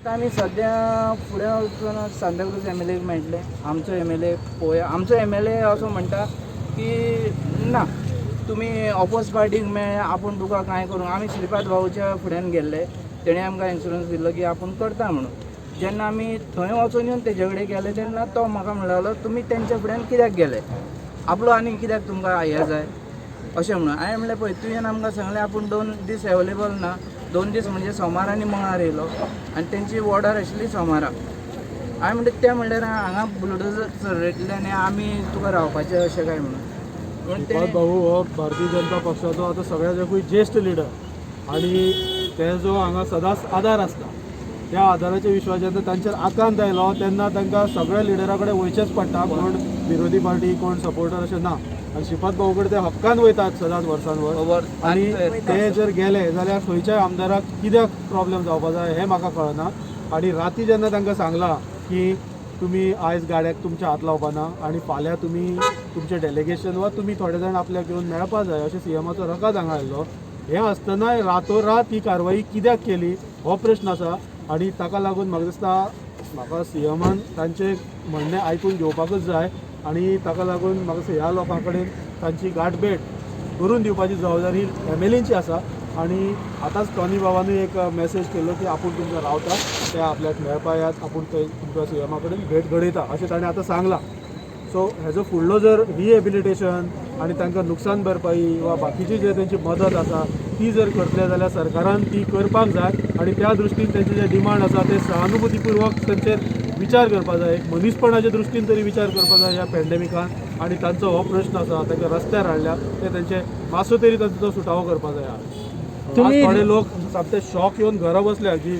आतां आमी सद्या फुडें वचून सांताक्रूज एमएलए मेळटले. आमचो एमएलए पळोवया. आमचो एमएलए असो म्हणटा की ना, तुमी ऑपोज पार्टीक मेळ्ळे, आपूण तुका कांय करूं. आमी श्रीपाद भाऊच्या फुड्यान गेल्ले, तेणें आमकां इन्शुरन्स दिल्लो की आपूण करता म्हणून. जेन्ना आमी थंय वचून येवन तेजे कडेन गेले तेन्ना तो म्हाका म्हणलो लागलो, तुमी तेंच्या फुड्यान कित्याक गेले, आपलो आनी कित्याक तुमकां हें जाय अशें म्हणून. हांवें म्हणलें, पळय, तुवें आमकां सांगलें आपूण 2 दीस एवेलेबल ना. 2 दीस म्हणजे सोमार आनी मंगळार येयलो आनी तेंची ऑर्डर आशिल्ली सोमारा. हांवें म्हणलें, तें म्हणल्यार हांगा बुलडोजर चलयतले आनी आमी तुका रावपाचें अशें काय म्हणून. पूण श्रीपाद तें भाऊ हो भारतीय जनता पक्षाचो आतां सगळ्याच्याकूय ज्येश्ठ लिडर आनी तेजो हांगा सदांच आदार आसता. त्या आदाराच्या विश्वास जेन्ना तांचेर आकांत आयलो तेन्ना तांकां सगळ्या लिडरा कडेन वयचेंच पडटा. कोण विरोधी पार्टी, कोण सपोर्टर अशें ना आनी श्रीपाद भाऊ कडेन ते हक्कान वयतात सदांच वर्सान वर्स. आनी ते जर गेले जाल्यार खंयच्याय आमदाराक कित्याक प्रॉब्लेम जावपा जाय हें म्हाका कळना. आनी राती जेन्ना तांकां सांगलां की तुमी आयज गाड्याक तुमच्या हात लावपा ना आनी फाल्यां तुमी तुमचें डेलिगेशन वा तुमी थोडे जाण आपल्याक येवन मेळपा जाय अशें सीएमाचो रकाद हांगा आयिल्लो, हें आसतनाय रातोरात ही कारवाई कित्याक केली हो प्रश्न आसा. आनी ताका लागून म्हाका दिसता म्हाका सीएमान तांचें म्हणणें आयकून घेवपाकूच जाय आनी ताका लागून म्हाका दिसता ह्या लोकां कडेन तांची गांठभेट करून दिवपाची जबाबदारी एमएलएची आसा. आनी आतांच टॉनी बाबानूय एक मॅसेज केल्लो की आपूण तुमकां रावता, ते आपल्याक मेळपा येयात, आपूण थंय तुमकां सीएमा कडेन भेट घडयता अशें ताणें आतां सांगलां. सो हेजो फुडलो जर रिहेबिलिटेशन आनी तांकां नुकसान भरपाई वा बाकीची जे तेंची मदत आसा ती जर करतले जाल्यार सरकारान ती करपाक जाय आनी त्या दृश्टीन तेंचे जे डिमांड आसा ते सहानुभूतीपूर्वक तेंचेर विचार करपा जाय, एक मनीसपणाच्या दृश्टीन तरी विचार करपा जाय ह्या पॅन्डेमिकान. आनी तांचो हो प्रश्न आसा, तांकां रस्त्यार हाडल्या ते तेंचे मातसो तरी तांचो तो सुटावो करपा जाय. आज थोडे लोक सामके शॉक येवन घरा बसल्या जी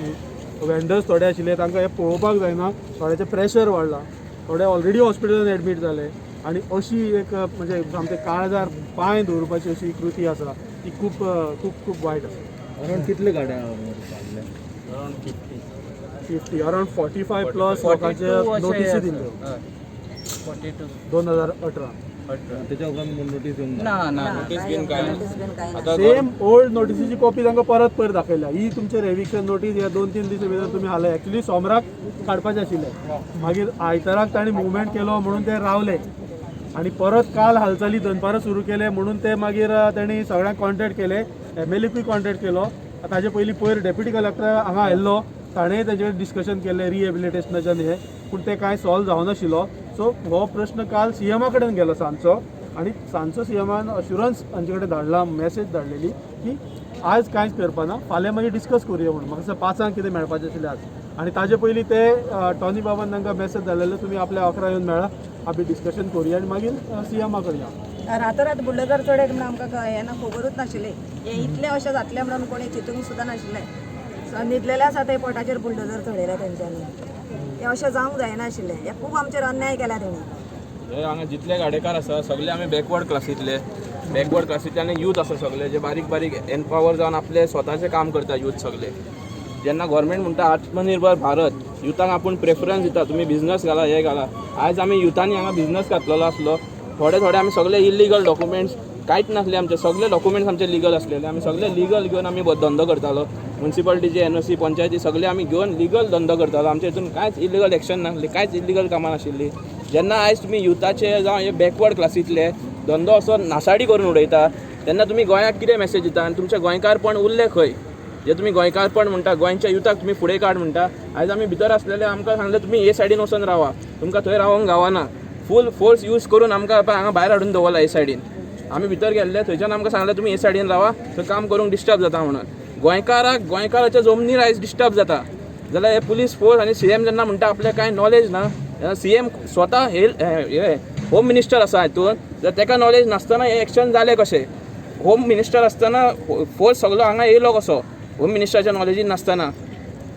वेंडर्स थोडे आशिल्ले तांकां हें पळोवपाक जायना, थोड्याचें प्रेशर वाडलां, थोडे ऑलरेडी हॉस्पिटलान एडमीट जाले आनी अशी एक म्हणजे सामकें काळजार पांय दवरपाची अशी कृती आसा ती खूब खूब खूब वायट आसा. अराउंड कितले गाड्या काडले? अराउंड 50. 50, अराउंड 45 प्लस लोकांचे नोटीसी दिल्ल्यो. 42. 2018. 18. त्याच्या उपरांत नोटीस येवन ना ना. नोटीस बीन काय आता? सेम ओल्ड नोटीसीची कॉपी तांकां परत पयर दाखयल्या. ही तुमचे रेविक्शन नोटीस ह्या 2-3 दिसां भितर तुमी हाले. एक्चुली सोमराक काडपाचे आशिल्ले, मागीर आयताराक तांणी मुवमेंट केलो म्हणून ते रावले आनी परत काल हालचाली दनपारां सुरू केले म्हणून ते मागीर तांणी सगळ्यांक कॉन्टेक्ट केले, एमएलएकूय कॉन्टेक्ट केलो. ताजे पयलीं पयर डेप्युटी कलेक्टर हांगा आयिल्लो, ताणें तेजेर डिस्कशन केलें रिहेबिलिटेशनाच्यान हें, पूण तें कांय सॉल्व जावनाशिल्लो. सो हो प्रश्न काल सीएमा कडेन गेलो सांजचो आनी सांजचो सीएमान अश्युरन्स तांचे कडेन धाडला, मॅसेज धाडलेली की आज कांयच करपा ना, फाल्यां मागीर डिस्कस करुया म्हणून. म्हाका दिसता 5 जांक कितें मेळपाचें आशिल्लें आज आनी ताजे पयलीं ते टॉनी बाबान तांकां मॅसेज धाडलेले, तुमी आपल्या 11 येवन मेळा, आमी डिस्कशन करुया आनी मागीर सीएमा कडेन या. रातोरात बुलडोजर चडयत म्हणून आमकां हें ना, खबरूच नाशिल्लें. हें इतलें अशें जातलें म्हणून कोणी चिंतूंक सुद्दां नाशिल्लें. सो न्हिदलेले आसा ते पोटाचेर बुलडोजर चडयले तेंच्यांनी. हें अशें जावंक जायनाशिल्लें. हें खूब आमचेर अन्याय केला तेणी. हे हांगा जितले गाडेकार आसा सगळे आमी बॅकवर्ड क्लासींतले, बॅकवर्ड क्लासींतले आनी यूथ आसा सगळे जे बारीक बारीक एम्पावर जावन आपले स्वताचें काम करता यूथ सगळे. जेन्ना गव्हर्मेंट म्हणटा आत्मनिर्भर भारत, युथांक आपूण प्रेफरन्स दिता, तुमी बिझनस घाला, हे घाला. आयज आमी युथांनी हांगा बिझनस घातलेलो आसलो. थोडे थोडे आमी सगळे इलिगल डॉक्युमेंट्स कांयच नासले आमचे, सगळे डॉक्युमेंट्स आमचे लिगल आसलेले. आमी सगळे लिगल घेवन आमी धंदो करतालो. मुन्सिपालिटीचे एनओसी, पंचायती सगळे आमी घेवन लिगल धंदो करतालो. आमच्या हितून कांयच इलिगल एक्शन नासली, कांयच इलिगल कामां नाशिल्ली. जेन्ना आयज तुमी युथाचे जावं हे बॅकवर्ड क्लासींतले धंदो असो नासाडी करून उडयता तेन्ना तुमी गोंयाक कितें मॅसेज दिता आनी तुमचें गोंयकारपण उरलें खंय? जे तुमी गोंयकारपण म्हणटा, गोंयच्या युथाक तुमी फुडें काड म्हणटा, आयज आमी भितर आसलेले आमकां सांगलें, तुमी हे सायडीन वचोन रावा, तुमकां थंय रावोंक गावना. फूल फोर्स यूज करून आमकां हांगा भायर हाडून दवरला. हे सायडीन आमी भितर गेल्ले, थंयच्यान आमकां सांगलें, तुमी हे सायडीन रावा, थंय काम करूंक डिस्टर्ब जाता म्हणून. गोंयकाराक गोंयकाराच्या जमनीर आयज डिस्टर्ब जाता जाल्यार हे पुलीस फोर्स आनी सीएम जेन्ना म्हणटा आपल्याक कांय नॉलेज ना, तेन्ना सीएम स्वता हे होम मिनिस्टर आसा हितून, जाल्यार ताका नॉलेज नासतना हे एक्शन जालें कशें? होम मिनिस्टर आसतना फोर्स सगलो हांगा येयलो कसो होम मिनिस्टराच्या नॉलेजीन नासतना?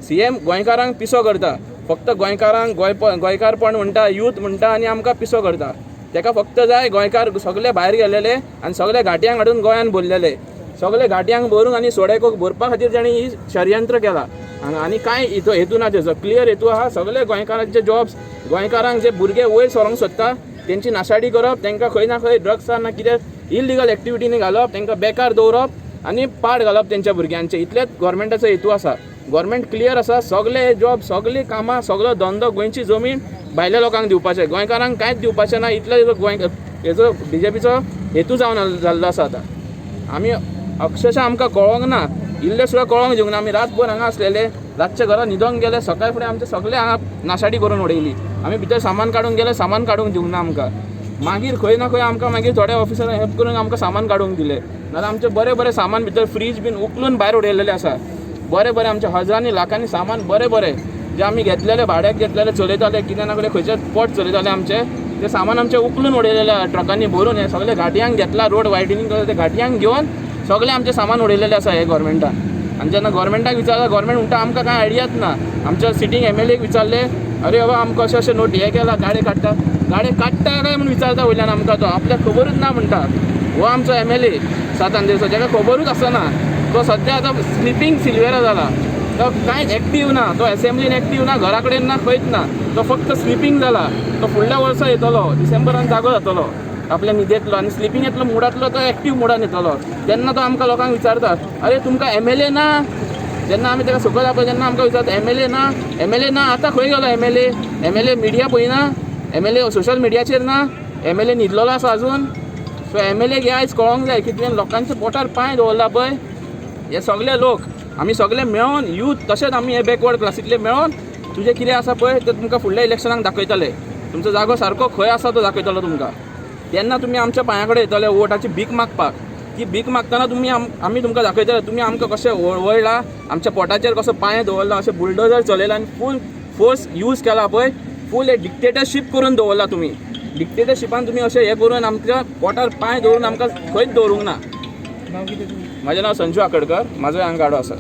सीएम गोंयकारांक पिसो करता. फक्त गोंयकारांक गोंय गोंयकारपण म्हणटा, यूथ म्हणटा आनी आमकां पिसो करता. ताका फक्त जाय गोंयकार सगले भायर गेलेले आनी सगले घाटयांक हाडून गोंयान भरलेले. सगले घाटयांक भरून आनी सोडेकोक भरपा खातीर ताणें ही षडयंत्र केला हांगा. आनी कांय हेतू हेतू ना तेजो, क्लियर हेतू आहा, सगले गोंयकारांचे जॉब्स, गोंयकारांक जे भुरगे वयर सरोंक सोदता तेंची नाशाडी करप, तांकां खंय ना खंय ड्रग्सान ना कितें इलिगल एक्टिविटीनी घालप, तांकां बेकार दवरप. आनी पाड घालप तेंच्या भुरग्यांचे, इतलेच गोवोरमेंटाचो हेतू आसा. गोवोरमेंट क्लियर आसा, सगळे जॉब, सगळी कामां, सगळो धंदो, गोंयची जमीन भायल्या लोकांक दिवपाचें, गोंयकारांक कांयच दिवपाचें ना. इतलो गोंय हेजो बीजेपीचो हेतू जावन जाल्लो आसा. आतां आमी अक्षरशा आमकां कळोंक ना, इल्लें सुद्दां कळोंक दिवंक ना. आमी रातभर हांगा आसलेले, रातचे घरा न्हिदोंक गेले, सकाळ फुडें आमचें सगळें हांगा नाशाडी करून उडयली. आमी भितर सामान काडूंक गेले, सामान काडूंक दिवंक ना आमकां. मागीर खंय ना खंय आमकां मागीर थोडे ऑफिसरान हेल्प करून आमकां सामान काडूंक दिलें. नाजाल्यार आमचें बरें बरें सामान भितर फ्रीज बीन उखलून भायर उडयलेलें आसा. बरें बरें आमचें हजारांनी लाखांनी सामान बरें बरें जे आमी घेतलेले, भाड्याक घेतलेले, चलयताले कितें ना कितें खंयचे पोट चलयताले आमचे, ते सामान आमचें उखलून उडयलेलें आसा ट्रकांनी भरून. हे सगळे घाटयांक घेतला, रोड वायडनिंग केला, ते घाटयांक घेवन सगळें आमचें सामान उडयलेलें आसा हे गोवोरमेंटान. आनी जेन्ना गोवोरमेंटाक विचारता, गोवोरमेंट म्हणटा आमकां कांय आयडियाच ना. आमच्या सिटींग एमएलएक विचारलें, अरे बाबा आमकां अशें अशें नोट हें केला, गाडे काडटा, गाडे काडटा काय म्हूण विचारता वयल्यान आमकां, तो आपल्याक खबरूच ना म्हणटा. हो आमचो एमएलए सात आंद्रेचो, जाका खबरूच आसना, तो सद्या आतां स्लिपींग सिल्वेरा जाला, तो कांयच एक्टीव ना, तो एसेंब्लीन एक्टीव ना, घरा कडेन ना, खंयच ना, तो फक्त स्लिपींग जाला. तो फुडल्या वर्सा येतलो, डिसेंबरान जागो जातलो आपल्या न्हिदेंतलो आनी स्लिपींग येतलो मुडांतलो, तो एक्टीव मुडान येतलो. तेन्ना तो आमकां लोकांक विचारता, अरे तुमकां एमएलए ना? जेन्ना आमी ताका सकयल आपय तेन्ना आमकां विचारता एमएलए ना, एमएलए ना, आतां खंय गेलो एमएलए? एमएलए मिडिया पळयना, एमएलए सोशल मिडियाचेर ना, एमएलए न्हिदलेलो आसा अजून. सो एमएलए हे आयज कळोंक जाय की तुवें लोकांच्या पोटार पांय दवरला पळय, हे सगळे लोक आमी सगळे मेळोन यूथ, तशेंच आमी हे बॅकवर्ड क्लासींतले मेळोन तुजें कितें आसा पळय तें तुमकां फुडल्या इलेक्शनाक दाखयतले. तुमचो जागो सारको खंय आसा तो दाखयतलो तुमकां. तेन्ना तुमी आमच्या पांया कडेन येतले वोटाची भीक मागपाक. ती भीक मागतना तुमी आमी तुमकां दाखयतले तुमी आमकां कशें वळला, आमच्या पोटाचेर कसो पांय दवरला, अशें बुलडोजर चलयला आनी फूल फोर्स यूज केला पळय, फूल एक डिक्टेटरशीप करून दवरला तुमी. डिक्टेटरशिपान तुमी अशें हें करून आमच्या पोटार पांय दवरून आमकां खंयच दवरूंक ना. म्हाजें नांव संजू आकडकर, म्हाजो हांगा गाडो आसा.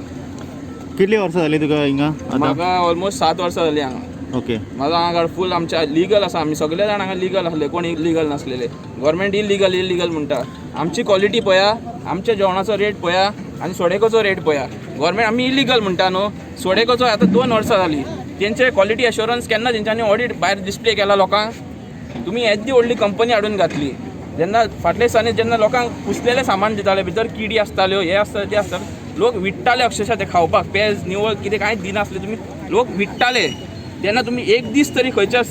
कितली वर्सां जाली तुका हिंगा? म्हाका ऑलमोस्ट 7 वर्सां जाली हांगा. ओके. म्हाजो हांगा गाडो फूल आमच्या लिगल आसा, आमी सगळे जाण हांगा लिगल आसले, कोण इलिगल नासलेले. गव्हर्मेंट इलिगल इलिगल म्हणटा. आमची क्वॉलिटी पळया, आमच्या जेवणाचो रेट पळया आनी सोडेकोचो रेट पळया. गव्हर्मेंट आमी इलिगल म्हणटा न्हू. सोडेकोचो आतां 2 वर्सां जाली, तेंचे क्वॉलिटी एश्योरन्स केन्ना तेंच्यांनी ऑडीट भायर डिस्प्ले केला लोकांक? तुमी येदी व्हडली कंपनी हाडून घातली, जेन्ना फाटल्या दिसांनी जेन्ना लोकांक कुसलेलें सामान दिताले, भितर किडी आसताल्यो, हे आसताले ते आसताले, लोक विट्टाले अक्षरशा ते खावपाक, पेज निवळ कितें कांयच दिनासले, तुमी लोक विट्टाले. तेन्ना तुमी एक दीस तरी खंयच्या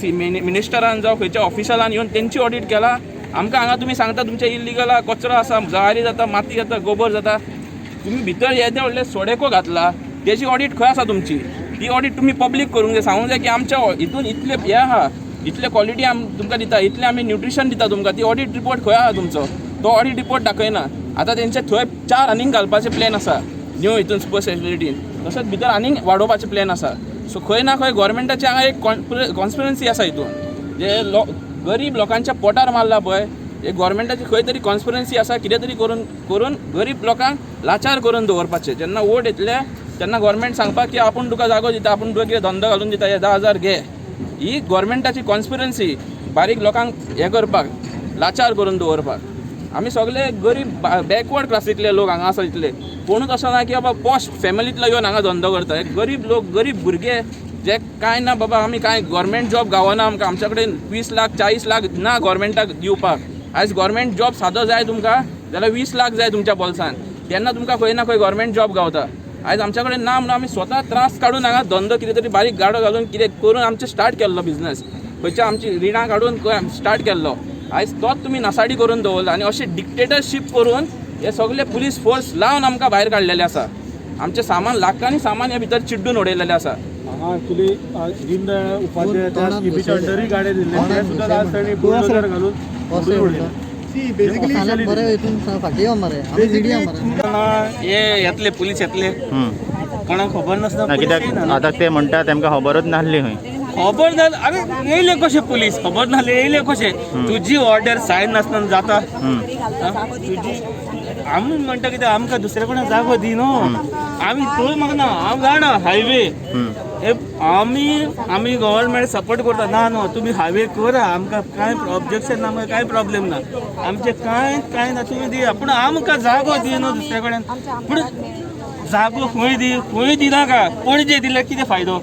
मिनिस्टरान जावं खंयच्या ऑफिशलान येवन तेंची ऑडीट केला? आमकां हांगा तुमी सांगता तुमचें इल्लिगल आहा, कचरो आसा, जळारी जाता, माती जाता, गोबर जाता. तुमी भितर येदे व्हडले सोडेको घातला, तेजी ऑडीट खंय आसा तुमची? ती ऑडीट तुमी पब्लीक करूंक जाय, सांगूंक जाय की आमच्या हितून इतले हें आहा, इतले क्वॉलिटी आमी तुमकां दिता, इतलें आमी न्युट्रिशन दिता तुमकां, ती ऑडीट रिपोर्ट खंय आहा तुमचो? तो ऑडीट रिपोर्ट दाखयना. आतां तेंचे थंय 4 आनीक घालपाचे प्लॅन आसा न्यू हितून सुपर स्पेशलिटीन, तशेंच भितर आनीक वाडोवपाचे प्लॅन आसा. सो खंय ना खंय गव्हर्मेंटाची हांगा एक कॉन्स्पिरन्सी आसा हितून, जे गरीब लोकांच्या पोटार मारला पळय, हे गव्हर्मेंटाची खंय तरी कॉन्स्पिरन्सी आसा, कितें तरी करून करून गरीब लोकांक लाचार करून दवरपाचें. जेन्ना वोट येतले तेन्ना गव्हर्मेंट सांगपाक की आपूण तुका जागो दिता, आपूण तुका कितें धंदो घालून दिता, हे 10,000 घे. ही गव्हर्मेंटाची कॉन्स्पिरन्सी बारीक लोकांक हें करपाक, लाचार करून दवरपाक. आमी सगळे गरीब बॅकवर्ड क्लासींतले लोक हांगा आसा इतले, कोणूच असो ना की बाबा पॉश फॅमिलींतलो येवन हांगा धंदो करता. हे गरीब लोक, गरीब भुरगे जे कांय ना बाबा, आमी कांय गव्हर्मेंट जॉब गावना आमकां, आमच्या कडेन 20 लाख 40 लाख ना गव्हर्मेंटाक दिवपाक. आयज गव्हर्मेंट जॉब सादो जाय तुमकां जाल्यार 20 लाख जाय तुमच्या बोल्सान, तेन्ना तुमकां खंय ना खंय गव्हर्मेंट जॉब गावता. आयज आमच्या कडेन ना म्हणून आमी स्वता त्रास काडून हांगा धंदो कितें तरी बारीक गाडो घालून कितें करून आमचें स्टार्ट केल्लो बिजनस, खंयच्या आमची रिणां काडून स्टार्ट केल्लो. आयज तोच तुमी नासाडी करून दवरला आनी अशें डिक्टेटरशीप करून हे सगळे पुलीस फोर्स लावन आमकां भायर काडलेले आसा. आमचें सामान, लाखांनी सामान हे भितर चिड्डून उडयलेलें आसा. हांगा एक्चुली दीनदयाळ उपाध्याय त्या स्किमीच्या अंडरूय गाडे दिल्ले, ते सुद्दां आज तांणी बुलडोजर घालून फोडून उडयले. हे येतले पुलीस येतले, कोणाक खबर नासतना. कित्याक आतां ते म्हणटा तेमकां खबरूच नासली खंय. खबर ना, अरे येयले कशे पुलीस, खबर नासले येयले कशे? तुजी ऑर्डर सायन नासतना जाता? तुजी आमी म्हणटा कितें, आमकां दुसऱ्या कोणा जागो दी न्हू, आमी थंय म्हाका ना, हांव जाणा हायवे हे आमी आमी गव्हर्मेंट सपोर्ट करता ना न्हू, तुमी हायवे करा, आमकां कांय ऑब्जेक्शन ना, आमकां कांय प्रॉब्लेम ना, आमचें कांय कांय ना, तुमी दिया, पूण आमकां जागो दी न्हू दुसऱ्या कडेन. पूण जागो खंय दी, खंय दिनाका. पणजे दिल्यार कितें फायदो?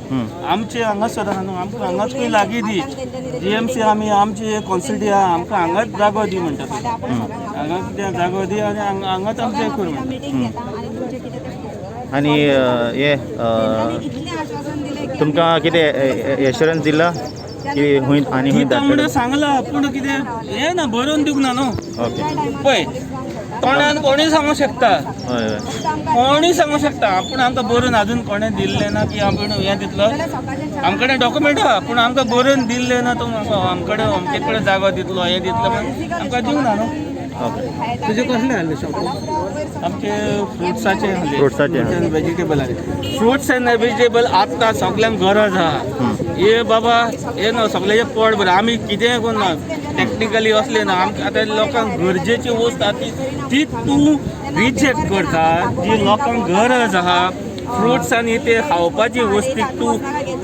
आमचे हांगासर आहा न्हू, आमकां हांगाच खंय लागीं दी. जीएमसी आमी आमची कॉन्सिटी आहा, आमकां हांगाच जागो दी म्हणटा. हांगा कितें जागो दी आनी हांगाच आमचें कर म्हणटा. आनी हे तुमकां कितें एश्योरन्स दिला की खंय आनी खंय दिता म्हणून सांगला, पूण कितें हें ना, बरोवन दिवंक ना न्हू. ओके. पळय, तोंडान कोणूय सांगूंक शकता, कोणूय सांगूंक शकता, पूण आमकां बरोवन अजून कोणें दिल्लें ना की आपूण हें दितलो. आमकडे डॉक्युमेंट आहा, पूण आमकां बरोवन दिल्लें ना. तो आमकडे अमके कडेन जागो दितलो, हें दितलो, पण आमकां दिवंक ना न्हू. ओके. तुजे कसले आहले शॉप? आमचे फ्रुट्साचे आहले. फ्रुट्साचे. वेजिटेबल आहले. फ्रुट्स एंड वेजिटेबल आतां सगल्यांक गरज आहा. हे बाबा हे न्हू, सगळ्याचें पोट बरें. आमी कितेंय करून टॅक्निकली असलें ना, आमकां आतां लोकांक गरजेची वस्त आहा ती तूं रिजेक्ट करता. जी लोकांक गरज आहा फ्रुट्स आनी ते खावपाची वस्तीक तूं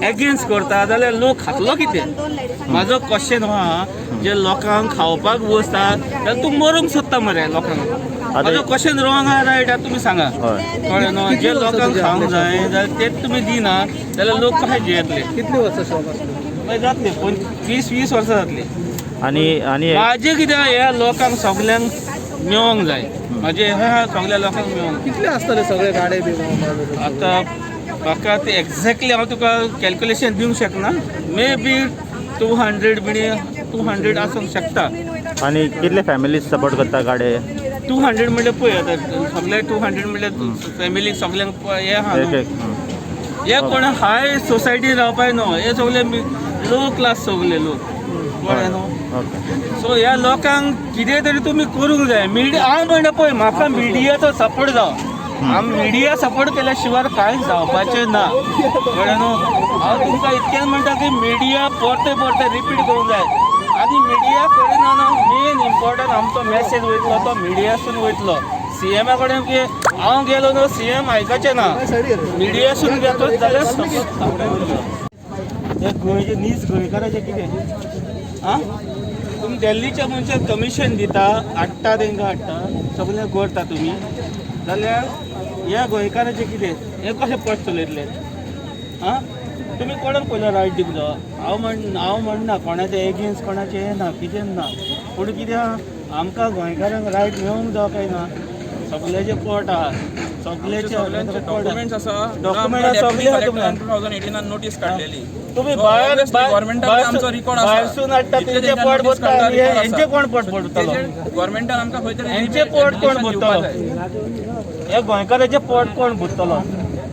एगेन्स्ट करता जाल्यार लोक खातलो कितें? म्हाजो क्वेश्चन आहा, जे लोकांक खावपाक वस्त आहा जाल्यार तूं मरूंक सोदता मरे लोकांक. म्हाजो क्वेश्चन रॉंग आहा रायट आहा तुमी सांगा. कळ्ळें न्हू? जे लोकांक खावंक जाय जाल्यार तेच तुमी दिना जाल्यार लोक कशे जियेतले? कितली वर्सां शॉप आसली? मागीर जातले 20 वर्सां जातली. आनी आनी म्हाजें कितें ह्या लोकांक सगल्यांक मेळोंक जाय. म्हाजें ह्या सगल्या लोकांक मेळोंक. कितले आसतले सगळे गाडे बी? आतां म्हाका ते एक्झॅक्टली हांव तुका कॅल्क्युलेशन दिवंक शकना. मे बी 200 बीन 200 आसूंक शकता. आनी कितले फॅमिलीज सपोर्ट करता गाडे? 200 म्हणल्यार पळय आतां सगळे 200 म्हणल्यार फॅमिलीक सगल्यांक हें आहा एक न्हू. एक हे कोण हाय सोसायटी रावपाय न्हू, हे सगळे लो क्लास सगळे लोक. कळ्ळें न्हू? ओके. सो ह्या लोकांक कितें तरी तुमी करूंक जाय. मिडिया हांव म्हणटा पळय, म्हाका मिडियाचो सपोर्ट जावो. आम मिडिया सपोर्ट केल्या शिवाय कांयच जावपाचें ना. कळ्ळें न्हू? हांव तुमकां इतकेंच म्हणटा की मिडिया परते परते रिपीट करूंक जाय. आनी मिडिया करिना न्हू, मेन इम्पॉर्टंट आमचो मॅसेज वयतलो तो मिडियासून वयतलो. सीएमा कडेन की हांव गेलो न्हू, सीएम आयकचें ना. मिडियासून गेलो जाल्यार हे गोंयचे नीज गोंयकाराचें कितें? आं, तुमी दिल्लीच्या मनशाक कमिशन दिता, हाडटा तेंकां, हाडटा सगळें करता तुमी, जाल्यार ह्या गोंयकाराचें कितें? हें कशें पोट चलयतले? आं, तुमी कोणाक पयलो रायट दिवंक जावो? हांव म्हणना कोणाचें एगेन्स्ट, कोणाचें हें ना, कितें ना, पूण कितें आमकां गोंयकारांक रायट मेळोंक जावो काय ना? सगळ्याचें पोट आहा, सगळ्याचे डॉक्युमेंट्स आसा. डॉक्युमेंट सगळे आहा तुमकां. 2018 नोटीस काडलेली. तुमी गव्हर्नमेंटान आमचो रिकॉर्ड आसा. भायरसून हाडटा तेंचें पोट भरता, हेंचें कोण पोट भरतलो? गव्हर्नमेंटान आमकां खंय तरी हेंचें पोट कोण भरतलो? हे गोंयकाराचें पोट कोण भरतलो?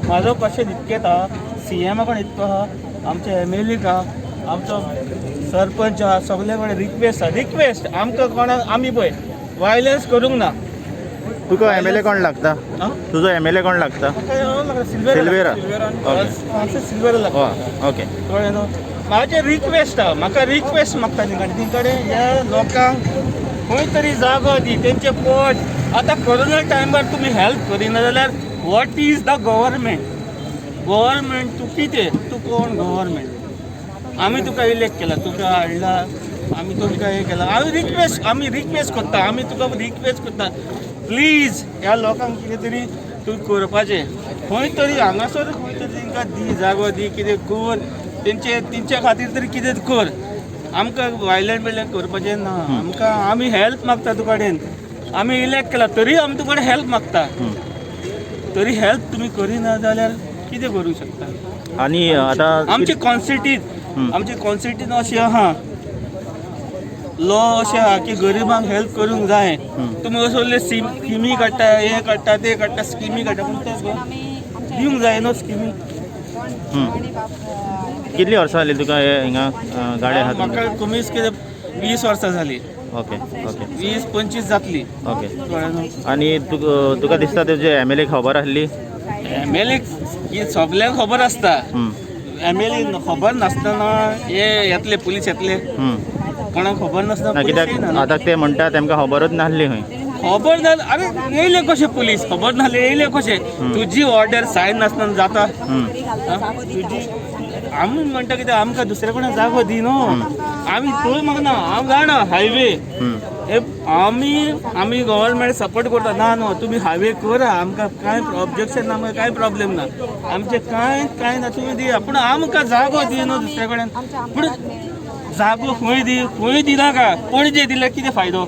म्हाजो क्वेश्चन इतकेंच आहा, सीएमा कडेन इतको आहा, आमचे एमएलएक आहा, आमचो सरपंच आहा, सगळे कडेन रिक्वेस्ट आहा. रिक्वेस्ट आमकां कोणाक आमी पळय वायलन्स करूंक ना. तुका एमएलए कोण लागता? तुजो एमएलए कोण लागता? सिल्वेरा. ओके, सिल्वेरा लागता. ओके. कळ्ळें न्हू? म्हाजें रिक्वेस्ट आहा, म्हाका रिक्वेस्ट मागता तेंकडे तेंकडे ह्या लोकांक खंय तरी जागो दी, तेंचें पोट. आतां कोरोना टायमार तुमी हेल्प करिना जाल्यार what is the government? Government तूं कितें? तूं कोण गव्हर्मेंट? आमी तुका इलेक्ट केला, तुका हाडला, आमी तुमकां हें केलां. हांव रिक्वेस्ट, आमी रिक्वेस्ट करता, आमी तुका रिक्वेस्ट करता, प्लीज ह्या लोकांक कितें तरी तूं करपाचें. खंय तरी हांगासर खंय तरी तेंकां दी जागो दी, कितें कर तेंचे, तेंच्या खातीर तरी कितें कर. आमकां वायलंट बियलंट करपाचें ना. आमकां आमी हेल्प मागता तुका कडेन. आमी इलेक्ट केला तरी आमी तुका कडेन हेल्प मागता, तरी हेल्प तुमी करिना जाल्यार कितें करूंक शकता? आनी आतां आमची कॉन्स्टिट्यूट, आमची कॉन्स्टिट्यूट अशी आहा, लॉ अशें आहा की गरिबांक हेल्प करूंक जाय. तुमी असले स्किमी काडटा, हें काडटा, तें काडटा, स्किमी काडटा, पूण तें दिवंक जाय न्हू स्किमी. कितली वर्सां जाली तुका हे हिंगा गाडे आहा? म्हाका कमीच कितें 20 वर्सां जाली. Okay okay. 20-25 जातली. ओके. आनी तुका दिसता तुजे एमएलए खबर आहली? एमएलए सगल्यांक खबर आसता. एमएलए खबर नासतना हे येतले, पुलीस येतले, कोणाक खबर नासतना? कित्याक आतां ते म्हणटा तेमकां खबरूच नासली खंय. खबर ना? अरे येयले कशे पुलीस? खबर नासले येयले कशे? तुजी ऑर्डर सायन नासतना जाता? तुजी आमी म्हणटा कितें, आमकां दुसरे कडेन जागो दी न्हू. आमी थंय मागना, हांव जाणा हायवे हे आमी आमी गव्हर्मेंट सपोर्ट करता. ना न्हू, तुमी हायवे करा, आमकां कांय ऑब्जेक्शन ना, आमकां कांय प्रॉब्लेम ना, आमचें कांय कांय ना, तुमी दिया, पूण आमकां जागो दी न्हू दुसरे कडेन. पूण जागो खंय दी, खंय दिनाका. पणजे दिल्यार कितें फायदो?